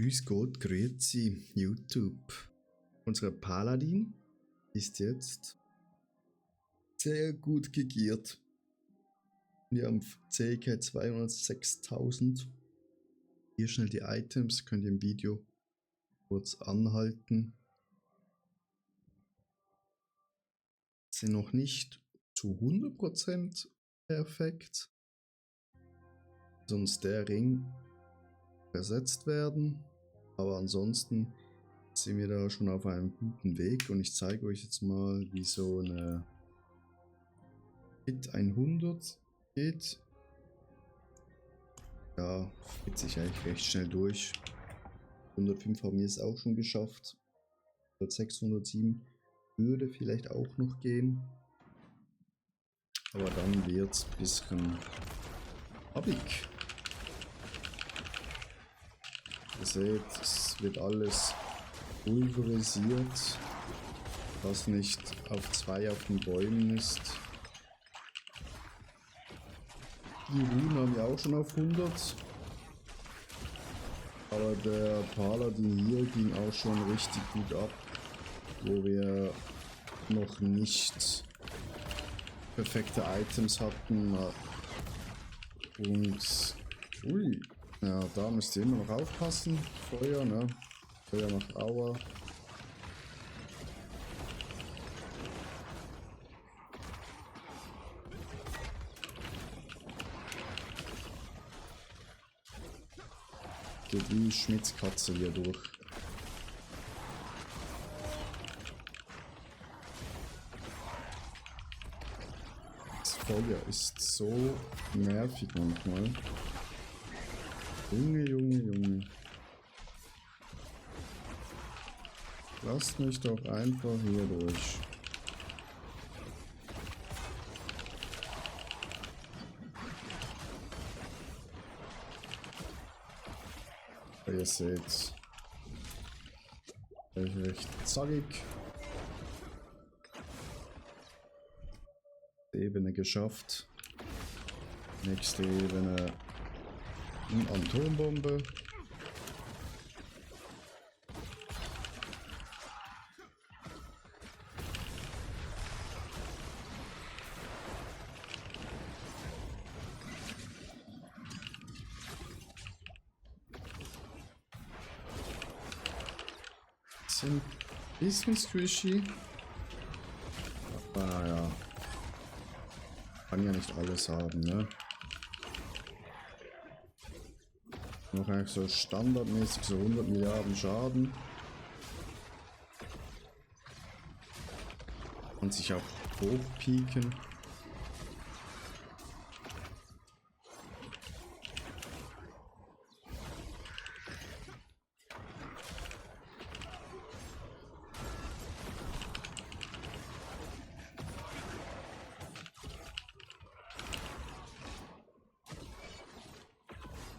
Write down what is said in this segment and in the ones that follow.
Grüß Gott, grüezi, YouTube. Unser Paladin ist jetzt sehr gut gegiert. Wir haben ca. 206.000. Hier schnell die Items, könnt ihr im Video kurz anhalten. Sind noch nicht zu 100% perfekt. Sonst der Ring ersetzt werden. Aber ansonsten sind wir da schon auf einem guten Weg und ich zeige euch jetzt mal, wie so eine Hit 100 geht. Ja, geht sich eigentlich recht schnell durch. 105 haben wir es auch schon geschafft. 607 würde vielleicht auch noch gehen. Aber dann wird es ein bisschen happig. Ihr seht, es wird alles pulverisiert, was nicht auf 2 auf den Bäumen ist. Die Runen haben wir auch schon auf 100. Aber der Paladin hier ging auch schon richtig gut ab, wo wir noch nicht perfekte Items hatten. Und ui, ja, da müsst ihr immer noch aufpassen. Feuer, ne? Feuer macht Aua. Geht wie Schmitzkatze hier durch. Das Feuer ist so nervig manchmal. Junge, Junge, Junge. Lasst mich doch einfach hier durch. Ihr seht, recht zackig. Ebene geschafft. Nächste Ebene. Eine Atombombe. Ein bisschen squishy. Aber naja. Kann ja nicht alles haben, ne? Noch eigentlich so standardmäßig so 100 Milliarden Schaden. Und sich auch hochpieken.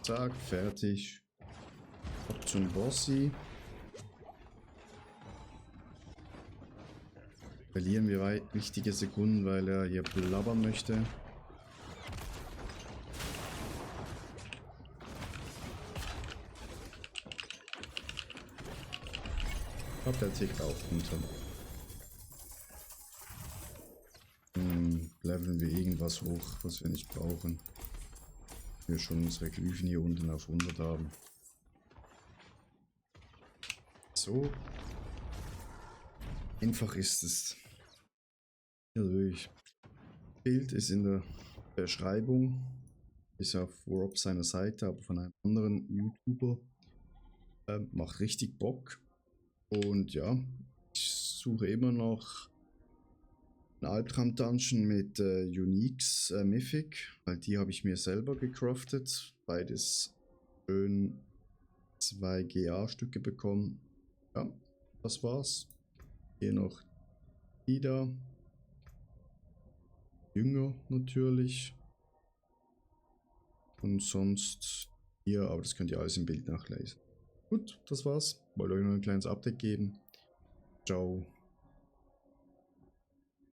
Zack, fertig. Ab zum Bossi. Verlieren wir wichtige Sekunden, weil er hier blabbern möchte. Ich glaube, der tickt auch runter. Leveln wir irgendwas hoch, was wir nicht brauchen. Wir schon unsere Glyphen hier unten auf 100 haben. So einfach ist es. Ja, durch. Bild ist in der Beschreibung. Ist auf Rob seiner Seite, aber von einem anderen YouTuber. Macht richtig Bock. Und ja, ich suche immer noch ein Albtraum-Dungeon mit Uniques Mythic, weil die habe ich mir selber gecraftet. Beides schön 2 GA-Stücke bekommen. Ja, das war's. Hier noch die da. Jünger natürlich. Und sonst hier, aber das könnt ihr alles im Bild nachlesen. Gut, das war's. Wollte euch noch ein kleines Update geben. Ciao.